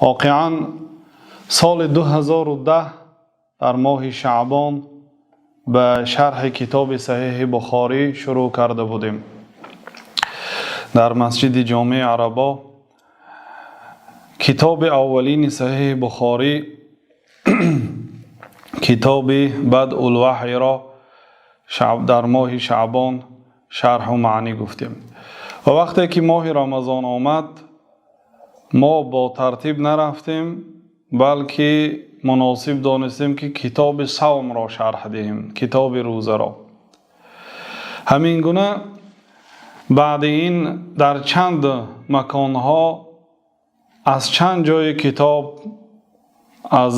Воқеан, соли 2010 дар моҳи шаъбон ба шарҳи китоби Саҳеҳи Бухорӣ шурӯъ карда будем дар масҷиди Ҷомеи Арабо. Китоби аввалини Саҳеҳи Бухорӣ, китоби Бадъулваҳйро дар моҳи шаъбон шарҳу маънӣ гуфтем ва вақте ки моҳи Рамазон омад, мо бо тартиб нарафтем, балки муносиб донистем, ки китоби савмро шарҳ диҳем, китоби рӯзаро. Ҳамин гуна баъди ин дар чанд маконҳо аз чанд ҷои китоб, аз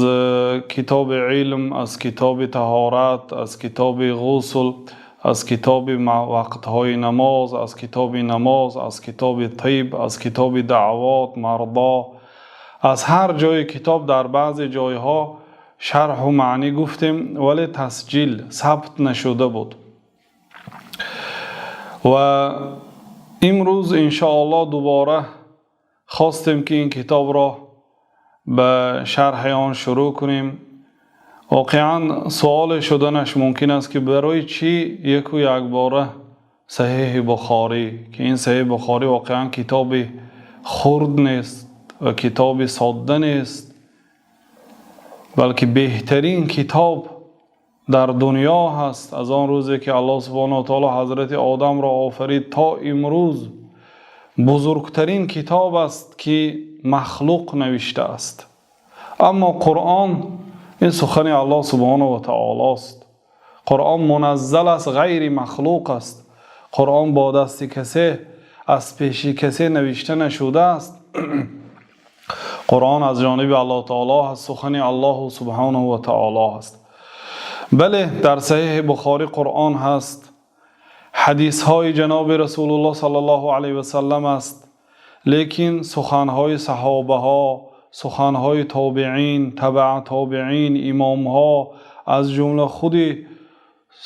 китоби илм, аз китоби таҳорат, аз китоби ғусл, аз китоби вақтҳои намоз, аз китоби намоз, аз китоби тиб, аз китоби даъвот, мардо, аз ҳар ҷои китоб дар баъзе ҷойҳо шарҳу маънӣ гуфтем, вале тасҷил сабт нашуда буд. Ва имрӯз, иншоаллоҳ, дубора хостем, ки ин китобро ба шарҳи он шурӯъ кунем. Воқеан, суоле шуданаш мумкин аст, ки барои чӣ яку якбора Саҳеҳи Бухорӣ, ки ин Саҳеҳи Бухорӣ воқеан китоби хурд нест ва китоби содда нест, балки беҳтарин китоб дар дунё ҳаст. Аз он рӯзе ки Аллоҳ субҳонаҳу ва таъоло ҳазрати Одамро офарид то имрӯз бузургтарин китоб аст, ки махлуқ навиштааст. Аммо Қуръон ин сухани Аллоҳ субҳонаҳу ва таолост. Қуръон муназзал аст, ғайри махлуқ аст. Қуръон бо дасти касе, аз пеши касе навишта нашудааст. Қуръон аз ҷониби Аллоҳ таоло аст, сухани Аллоҳу субҳонаҳу ва таоло аст. Бале, дар Саҳеҳи Бухорӣ Қуръон ҳаст, ҳадисҳои ҷаноби Расулуллоҳ саллаллоҳу алайҳи васаллам аст, лекин суханҳои саҳобаҳо, суханҳои тобеин, табаа тобеин, имомҳо, аз ҷумла худи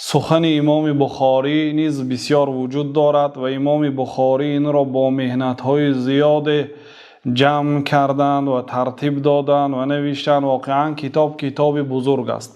сухани имоми Бухорӣ низ бисёр вуҷуд дорад ва имоми Бухорӣ инро бо меҳнатҳои зиёде ҷамъ карданд ва тартиб доданд ва навиштанд. Воқеан, китоб китоби бузург аст.